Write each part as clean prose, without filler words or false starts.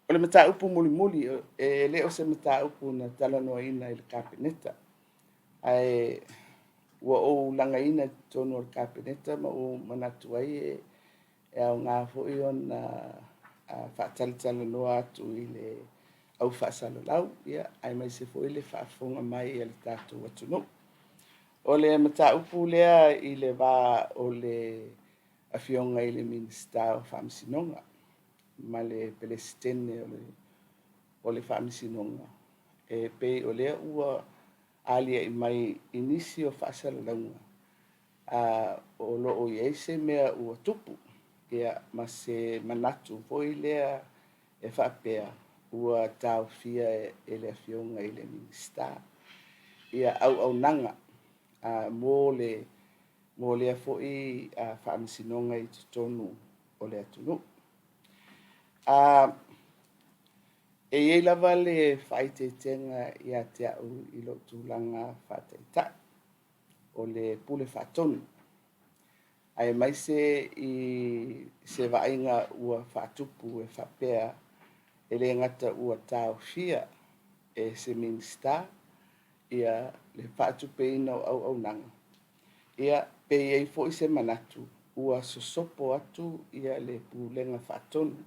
O le mataupu mulimuli, e le o se mataupu na talanoaina i le Kapeneta, ae ua ou lagaina i totonu o le Kapeneta ma ou manatu ai e aoga foi ona faatalatalanoa atu i le au faasalalau, ia, aemaise foi le faafofoga mai a le tatou atunuu. O le mataupu lea i le va o le Afioga i le Minisita o Faamasinoga ma le Peresetene o le Faamasinoga, e pei o lea ua alia'i mai i nisi o faasalalauga o lo o i ai se mea ua tupu, ia, ma se manatu foi lea e faapea ua taofia e le Afioga i le Minisita ia auaunaga mo le mo lea foi faamasinoga i totonu o le atunuu. E i ai lava le faaeteetega ia te au i lou tulaga faataitai o le Pule Faatonu, aemaise i se vaaiga ua faatupu e faapea e le gata ua taofia e se Minisita ia le faatupeina o auaunaga, ia pe i ai foi se manatu ua sosopo atu ia le Pulega Faatonu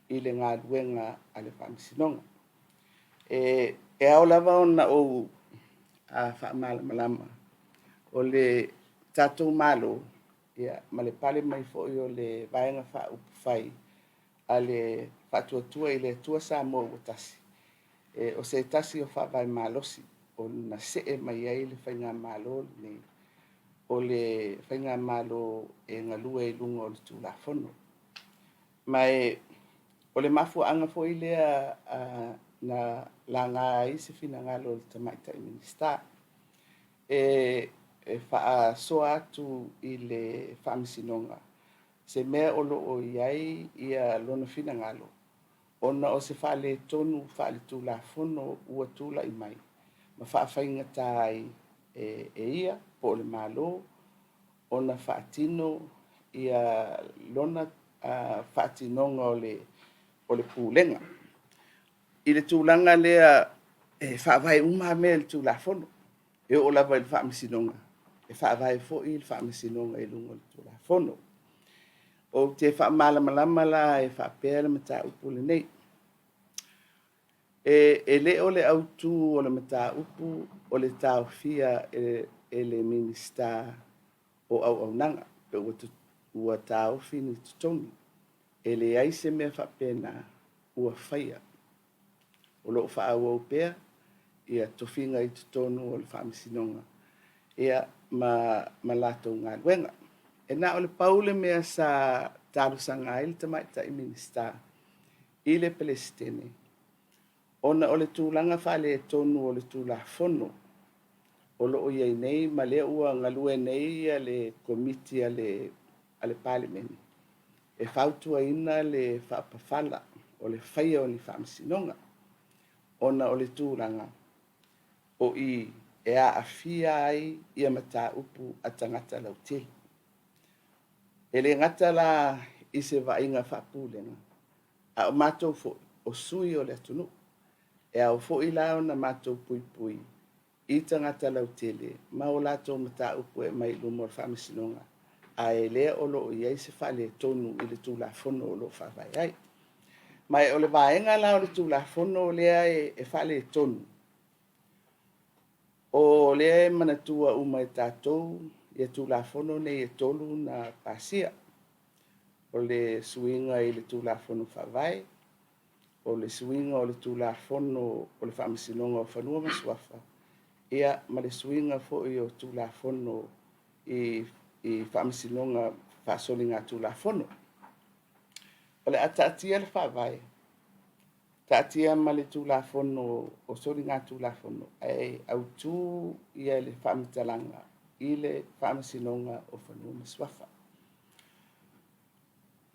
i le galuega a le Faamasinoga. E ao lava ona ou faamalamalama, o le tatou Malo ma le pale mai foi o le Vaega Faaupufai a le Faatuatua i le Atua Samoa ua Tasi, o se tasi o faavae malosi na see mai ai le faigamalo lenei, o le faigamalo e galue i luga o le Tulafono. Ma o le mafuaaga foi lea na laga ai se finagalo o le Tamaitai Minisita e faasoa atu i le Faamasinoga se mea o lo o i ai lona finagalo ona o se faaletonu faaletulafono ua tulai mai ma faafaigata ai e ia po o le Malo ona faatino ia lona faatinoga o le pulega. I le tulaga lea e faavae uma lava mea i le Tulafono, e oo lava i le Faamasinoga, e faavae foi le Faamasinoga i luga o le Tulafono. Ou te faamalamalama la e faapea le mataupu lenei. E le o le autu o le mataupu o le taofia e le Minisita o auaunaga pe ua taofi ni totogi. E leai se mea faapena ua faia. O lo o faaauau pea tofiga i totonu o le Faamasinoga ma latou galuega. E na o le pau le mea sa talosaga ai le Tamaitai Minisita i le Peresetene, ona o le tulaga faaletonu o le Tulafono o lo o i ai nei, ma o lea ua galue nei le Komiti a le Palemene e fautuaina le faapafala o le faia o ni faamasinoga, ona o le tulaga o i e aafia ai mataupu a tagata lautele. E le gata la i se vaaiga faapulega, a o matou foi o sui o le atunuu. E ao foi la ona matou puipui i tagata lautele ma o latou mataupu e aumai i luma o le Faamasinoga, ae lea o lo o i ai se faaletonu i le Tulafono o lo o faavae ai. Ma o le vaega la o le Tulafono lea e faaletonu, o lea e manatua uma e tatou Tulafono nei e 3 na pasia, o le suiga i le Tulafono Faavae, o le suiga o le Tulafono o le Faamasinoga o Fanua ma Suafa, ia ma le suiga foi o Tulafono i Faamasinoga Faasoligatulafono. O le a taatia le Faavae, taatia ma le Tulafono o Soligatulafono, ae autu le faamatalaga i le Faamasinoga o Fanua ma Suafa.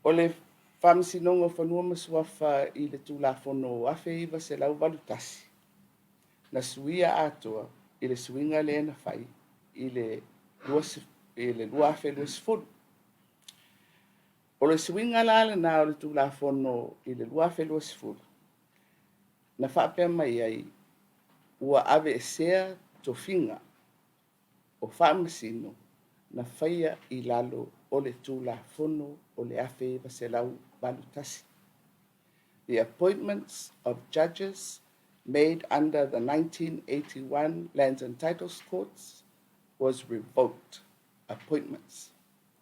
O le Faamasinoga o Fanua ma Suafa i le Tulafono 1981, na suia atoa i le suiga lea na fai i le 2020. O le suiga la lena o le Tulafono i le 2020, na faapea mai ai, ua aveesea tofiga o Faamasino na faia i lalo o le Tulafono o le 1981. The appointments of judges made under the 1981 Lands and Titles Courts was revoked. Appointments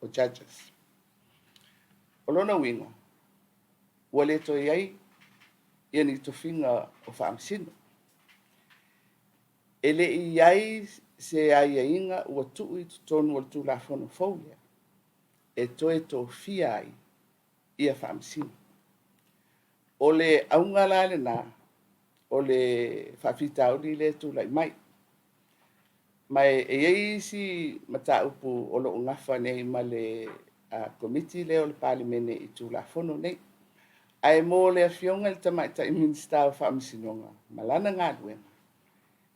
o judges. O lona uiga, ua le toe i ai ia ni tofiga o Faamasino. E le i i ai se aiaiga ua tuu i totonu o le Tulafono fou lea e toe tofia ai ia Faamasino. O le auga la lena o le faafitauli lea e tulai mai. Ma e i ai isi mataupu o lo o gafa nei ma le Komiti lea o le Palemene i Tulafono nei. Ae mo le Afioga i le Tamaitai Minisita o Faamasinoga ma lana galuega,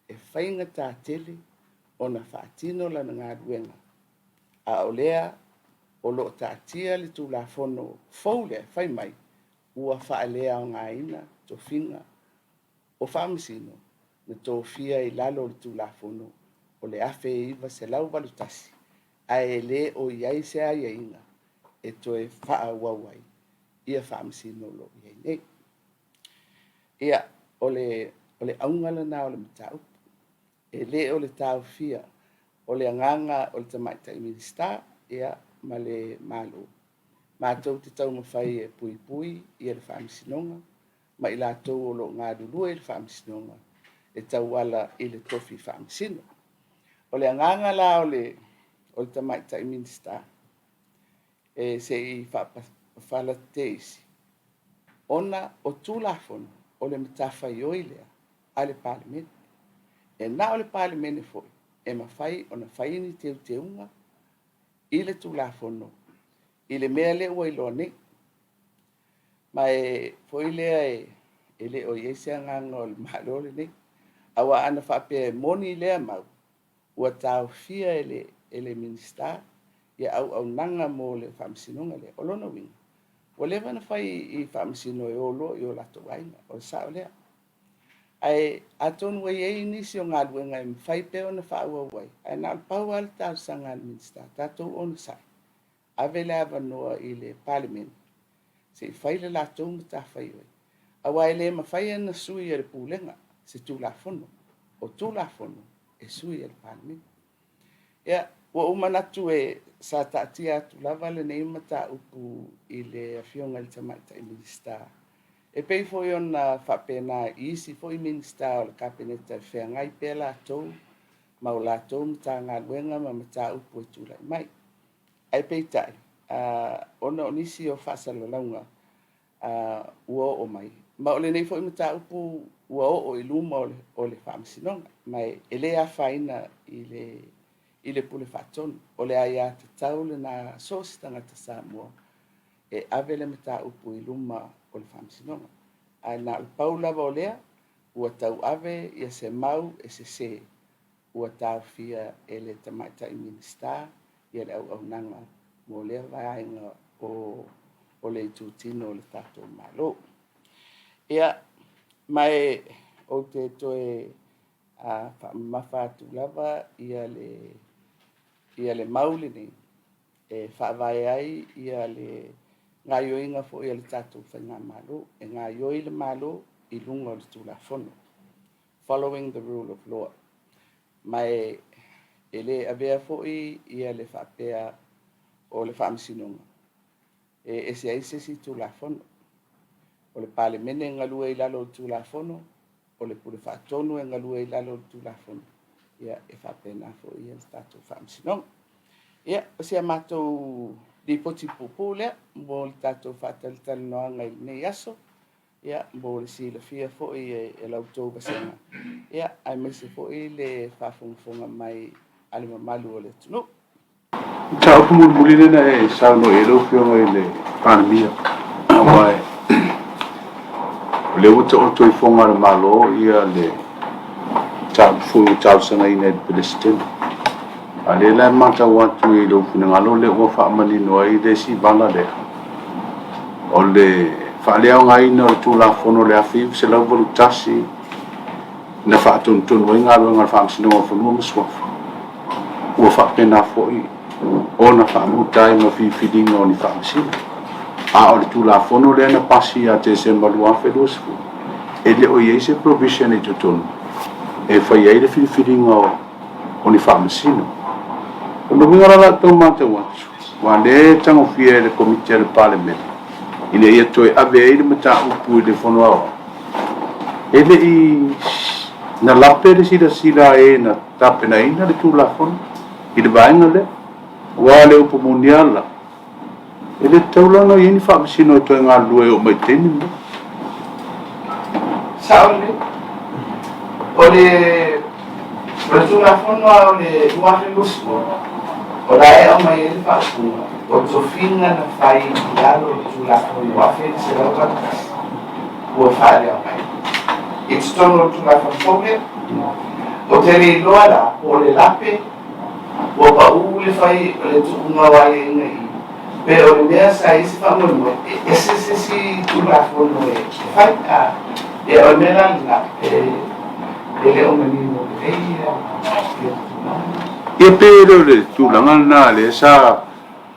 e faigata tele ona faatino lana galuega, a o lea o lo o taatia le Tulafono fou lea fai mai ua faaleaogaina tofiga o Faamasino na tofia i lalo o le Tulafono o le 1981, ae le o i ai se aiaiga e toe faaauau ai ia Faamasino o lo o i ai nei. Ia, o le, o le auga lena o le mataupu. E le o le taofia o le agaga o le Tamaitai Minisita ia, ma le Malo, matou te taumafai e puipui ia le Faamasinoga ma i latou o lo o galulue i le Faamasinoga e tauala i le tofi Faamasino. O le agaga la o le Tamaitai Minisita, e se i faapafala teisi, ona o Tulafono o le matafaioi lea a le Palemene. E na o le Palemene foi e mafai ona fai ni teuteuga i le Tulafono i le mea lea ua iloa nei. Ma e foi lea e le o i ai se agaga o le Malo lenei. Aua ana faapea e moni lea mau, ua taofia e le Minisita ia auaunaga mo le Faamasinoga lea. O lona uiga, ua leva ona fai i Faamasino e o loa i o latou aiga. O le sao lea. Ae atonu ua i ai nisi o galuega e mafai pea ona faaauau ai, ae na o le pau lava le talosaga a le Minisita, tatou onosai, ave le avanoa i le Palemene se i fai le latou matafaioi, aua e le mafai ona sui e le Pulega se Tulafono. O Tulafono e sui e le Palemene. Ia, ua ou manatu e sa taatia atu lava lenei mataupu i le Afioga i le Tamaitai Minisita, e pei foi ona faapena i isi foi Minisita o le Kapeneta e feagai pea latou ma o latou Matagaluega ma mataupu e tulai mai. Ae peitai, ona o nisi o faasalalauga ua oo mai, ma o lenei foi mataupu ua oo i luma o le Faamasinoga, ma e le afaina i le Pule Faatonu. O le aiatatau lena a so o se tagata Samoa e ave le mataupu i luma o le Faamasinoga. Ae na o le pau lava o lea, ua tauave ia se mau e sese ua taofia e le Tamaitai Minisita ia le auaunaga mo lea vaega o le itutino o le tatou Malo. Ia, ma e ou te toe faamamafa atu lava ia le mau lenei e faavae ai ia le gaioiga foi a le tatou Faigamalo. E gaioi le Malo i luga o le Tulafono, following the rule of law. Ma e le avea foi ia le faapea o le Faamasinoga e ese ai se isi Tulafono. O le Palemene e galue i lalo o le Tulafono, o le Pule Faatonu e galue i lalo o le Tulafono, ia e faapena foi ia le tatou Faamasinoga. Ia, o si a matou lipoti puupuu lea mo le tatou faatalatalanoaga i lenei aso, ia, mo le silafia foi e la outou vasega, ia, aemaise foi le faafogafoga mai a le mamalu o le atunuu. Mataupu mulimuli lea na e saunoa i ai lau Afioga i le Palemia, aua o lea ua taoto i foga a le Malo le mataupu foi ua talosagaina e le Peresetene. A o lea la e matau atu i lou finagalo o lea ua faamanino ai le isi vala lea. O le faaleaogaina o le Tulafono o le 1981 na faatonutonu ai galuega a le Faamasinoga o Fanua ma Suafa, ua faapena foi ona faamuta ai ma filifiliga o ni Faamasino. A o le Tulafono lea na pasi ia Tesema 2020, e le o i ai se provision i totonu e fai ai le filifiliga o ni Faamasino. O lona uiga la o lau tau matau atu, aua o lea e tagofia e le Komiti a le Palemene ina ia toe ave ai le mataupu i le Fono Aoao, e le i na lape le silasila a e na tapenaina le Tulafono i le vaega lea. Aua o le upu moni lava la, e le tatau la ona i ai ni faamasino e toe galulue e oo mai i le taimi lenei. Sao lelei. O le o le Tulafono lava o le 2020, o la e aumai ai le faaupuga, o tofiga na fai i lalo o le Tulafono 1981 ua faaleaogaina i totonu o le Tulafono fou lea. Ou te le iloa la po o le lape ua pau le fai o le tuuga o aiaiga i i, pe o le mea sa i ai se faamoemoe e ese se isi Tulafono e fai. A, ia o le mea la lena, e e le o manino lelei ia le tulaga lena. Ia pe le o le tulaga lena lea sa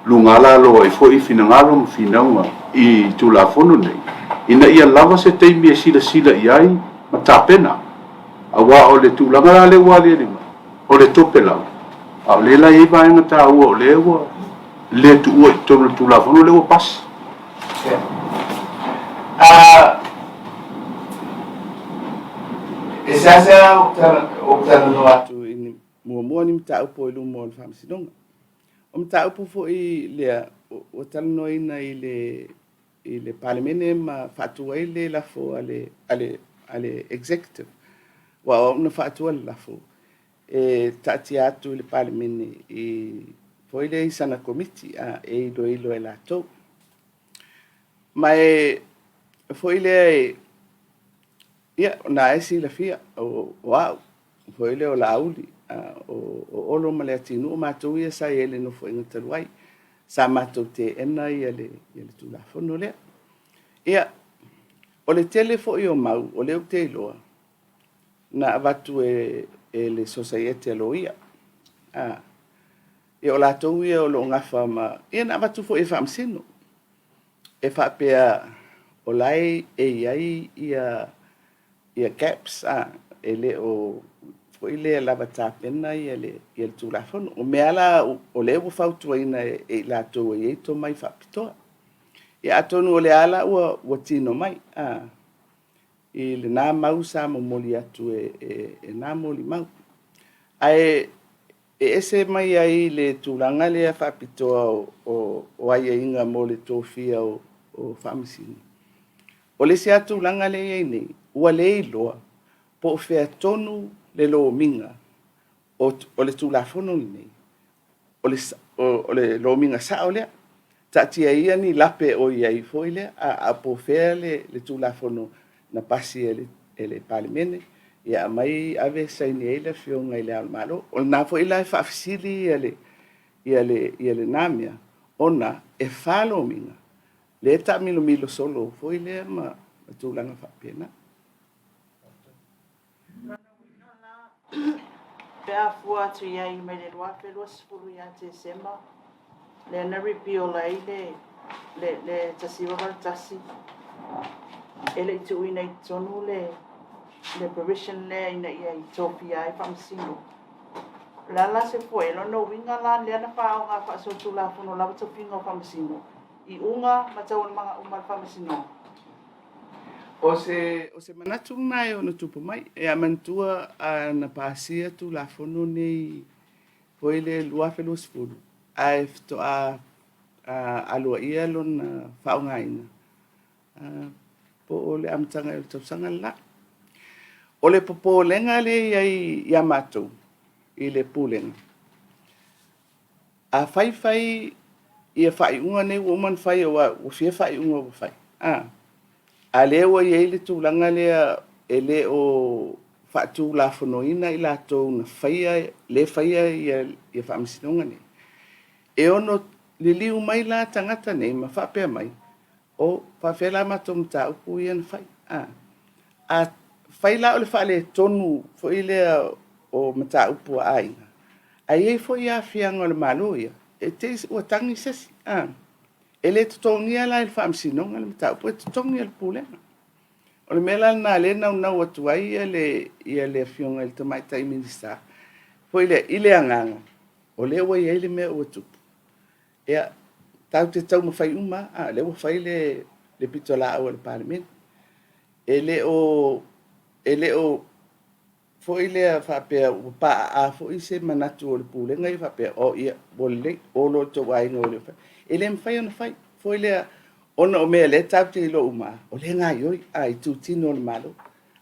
luga lalo ai foi finagalo ma finauga i Tulafono nei, ina ia lava se taimi e silasila i ai ma tapena, aua o le tulaga la lea ua aliali mai, o le tope lava, a o lea la e i ai vaega taua o lea ua le tuua i totonu o le Tulafono lea ua pasi. E seasea ou talanoa atu i ni muamua ni mataupu i luma o le Faamasinoga. O mataupu foi lea ua talanoaina i le i le Palemene ma faatu ai le lafo a le a le a le Executive. Aua o au na faatua le lafo e taatia atu i le Palemene i foi lea i sana Komiti a e iloilo e latou. Ma e foi lea e ia, o lena e silafia o au, foi lea o Laauli, o Olo ma Leatinuu, o matou ia sa i ai i le Nofoaiga talu ai. Sa matou teena ia le Tulafono lea. Ia, o le tele foi o mau o lea ou te iloa na avatu e le Sosaiete a Loia. A, ia o latou ia o lo o gafa ma... Ia na avatu foi e Faamasino e faapea o la e i ai ia ia gaps a e le o foi lea lava tapena ia le ia le Tulafono. O mea la o lea ua fautuaina e i latou e i ai tomai faapitoa. Ia atonu o lea la ua ua tino mai a i lena mau sa momoli atu e e, e na molimau. Ae e ese mai ai le tulaga lea faapitoa o, o, o aiaiga mo le tofia o, o faamasino. O le isi lava tulaga lea e i ai nei, ua le iloa po o fea tonu le lomiga o le Tulafono lenei, o le, o le lomiga sao lea. Taatia ia ni lape o i ai foi lea, a po o fea le, le Tulafono na pasi e le, e le Palemene, ia aumai ave saini ai le Afioga i Le Ao o le Malo. O lena foi la e faafesili ia le, ia le, ia lena mea, ona e fa lomiga lea e taamilomilo solo foi lea ma tulaga faapena. Pe a fua atu i ai mai le 2020 ia Tesema, lea na repeal ai le, le, le 1981, e le i tuuina i totonu le, le provision lea ina ia i tofia ai faamasino. O le a la se fua i ai? Lona uiga la lea na faaaoga faasolitulafono lava tofiga o faamasino, iuga ma taualumaga uma a le Faamasinoga. O se, o se manatu lena e ono tupu mai. E a manatua a na pasia Tulafono nei foi le 2020, ae faatoa aloaia lona faaaogaina po o le amataga o le tausaga le la. O le popolega lea e i ai ia matou i le Pulega, A fai fai ia faaiuga nei ua uma ona fai aua ua fia faaiuga ua fai, a a lea ua i ai le tulaga lea e le o faatulafonoina i latou na faia le faia ia ia faamasinoga nei, e ono liliu mai la tagata nei ma faapea mai, O faafefea la matou mataupu ia na fai? A fai la o le faaletonu foi lea o mataupu a aiga, ae i ai foi aafiaga o le Malo ia, e te i ua tagi se isi. E le totogia la e le Faamasinoga le mataupu, e totogi e le Pulega. O le mea la lena o lea e naunau atu ai le Afioga i le Tamaitai Minisita, foi lea i le agaga, o lea ua i ai le mea ua tupu, ia, tatou te taumafai uma lava, o lea ua fai le pitolaau a le Palemene. E le o foi lea faapea ua paaaa foi se manatu o le Pulega ia faapea, oh ia, ua lelei, o loa i le tou aiga ua lelei. E le mafai ona fai, foi lea ona o mea o lea tatou te iloa uma lava, o lea e gaoioi i itutino o le Malo.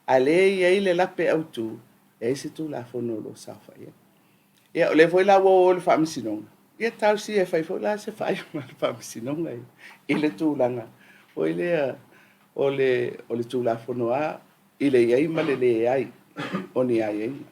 A o lea e i ai le lape autu, e leai se Tulafono o lo o saofai ai. Ia, o lea foi la ua o i le Faamasinoga, ia talosia e fai foi la se faaiuga a le Faamasinoga ia i le tulaga foi lea o le Tulafono lava i le i ai ma le leai o ni aiaiga.